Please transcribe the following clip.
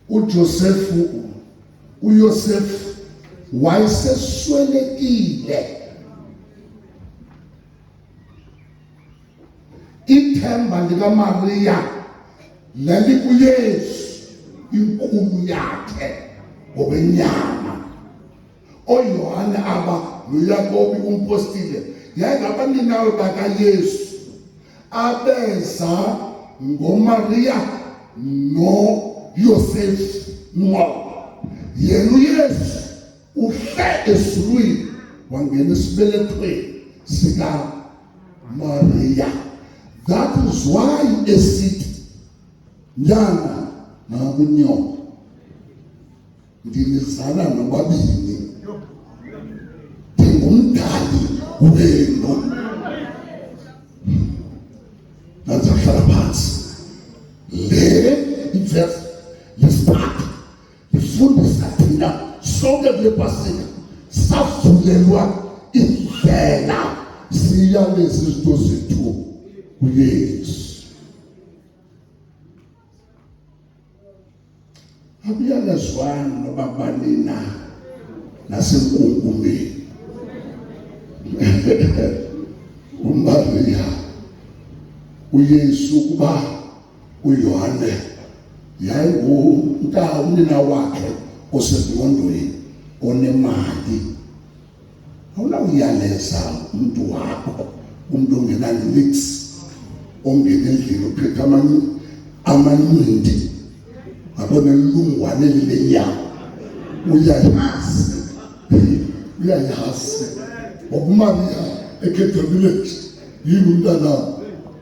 uJoseph uYosef wayeseswelekile. Ithemba likaMariya lalikuYesu, inkulu yakhe ngokwenyama. OYohane aba noYakobi umpostile yayingabaninawe bakaYesu abeza ngoMariya noYosefu ngqo. Yena uYesu uhle ezulwini wangena esibelethweni sikaMariya. That is why esithi nyana nakunyoko ndinizala nobabini, ndingumdali wenu. Ndazahlala phantsi. Le ivesi lesithathu ifundisa thina sonke kule pasika savulelwa indlela siyalezi izinto zethu kuYesu. Akuyalezwani noba banina nasenkunkumeni. uMariya uYesu kuba uYohane yayingumnta unina wakhe osengqondweni onemali. Awunawuyaleza umntu wakho, umntu ongenanix, ongena endlini uphethe amanqindi abona ilungwane lenyama, uyayazi, uyayazi ngoba uMariya eKhetha Village yini umntanam.